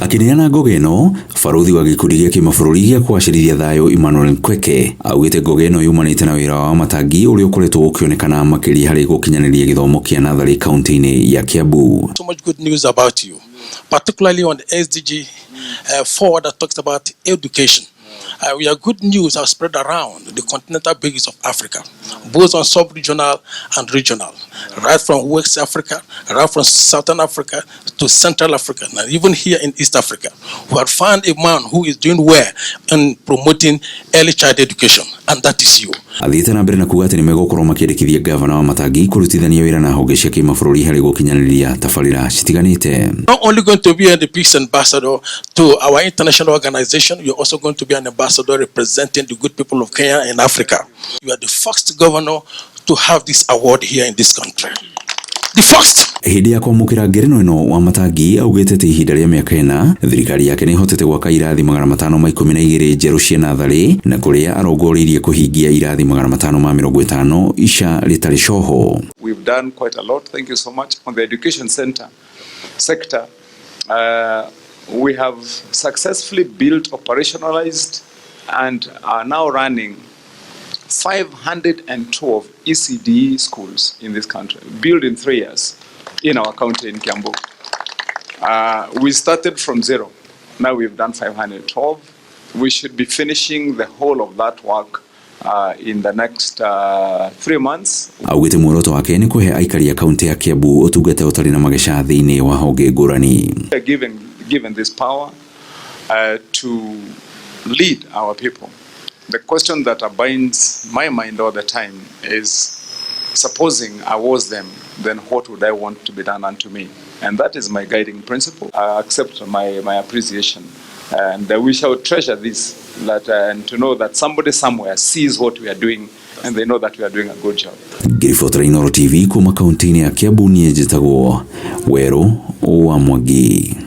Akĩneana ngoga ĩno, barũthi wa gĩkundi gĩa kĩmabũrũri gĩa kũgacĩrithia thayũ Emmanuel Nkweke augĩte ngoga ĩno yumanĩte na wĩra wa Wamatangi ũrĩa ũkoretwo ũkĩonekana makĩria harĩ gũkinyanĩria gĩthomo kĩa natharĩ kaunti-inĩ ya Kiambu. So much good news about you, particularly on the SDG 4 that talks about education. Your good news are spread around the continental base of Africa, both on sub-regional and regional, right from West Africa, right from Southern Africa to Central Africa, and even here in East Africa. We have found a man who is doing well in promoting early child education, and that is you. Athiĩte na mbere na kuga atĩ nĩmegũkorwo makĩendekithia gavana Wamatangi kũrutithania wĩra na honge cia kĩmabũrũri harĩ gũkinyanĩria tabarĩra citiganĩte. Not only going to be the peace ambassador to our international organization, you're also going to be an ambassador representing the good people of Kenya and Africa. You are the first governor to have this award here in this country. The first. Hĩndĩ ya kwamũkĩra ngerenwa ĩno, Wamatangi augĩte atĩ ihinda rĩa mĩaka 4 thirikari yake nĩ ĩhotete gwaka irathi 512 njerũ cia natharĩ na kũrĩa arongoreirie kũhingia irathi 550 ica rĩtarĩ coho. We've done quite a lot. Thank you so much. On the education center sector, we have successfully built, operationalized, and are now running 512 ECD schools in this country, built in 3 years in our county in Kiambu. We started from zero. Now we've done 512. We should be finishing the whole of that work in the next 3 months. Augĩte muoroto wake nĩ kũhe aikari a kaunti ya Kiambu ũtungata ũtarĩ na mageca thĩinĩ wa honge ngũrani. We are given this power to lead our people. The question that abinds my mind all the time is, supposing I was them, then what would I want to be done unto me? And that is my guiding principle. I accept my appreciation. And we shall treasure this, and to know that somebody somewhere sees what we are doing and they know that we are doing a good job. Ngĩribotera Inooro TV kuma kaunti-inĩ ya Kiambu, niĩ njĩtagwo Werũ wa Mwangi.